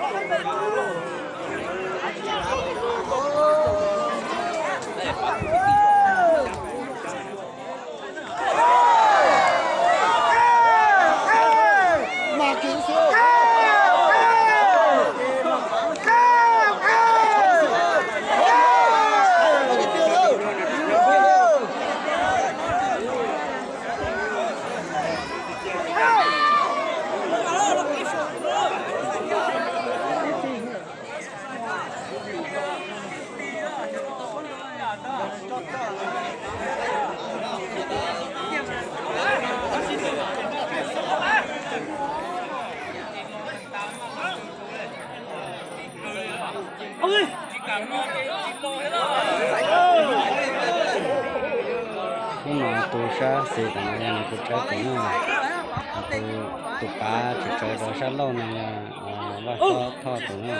Hnub no tus sab xis tam no yog nws tus tsawb tus no, tus, tus pav tsis tsawv rau sab laug no yog Vaj Xyob Thoj tus no.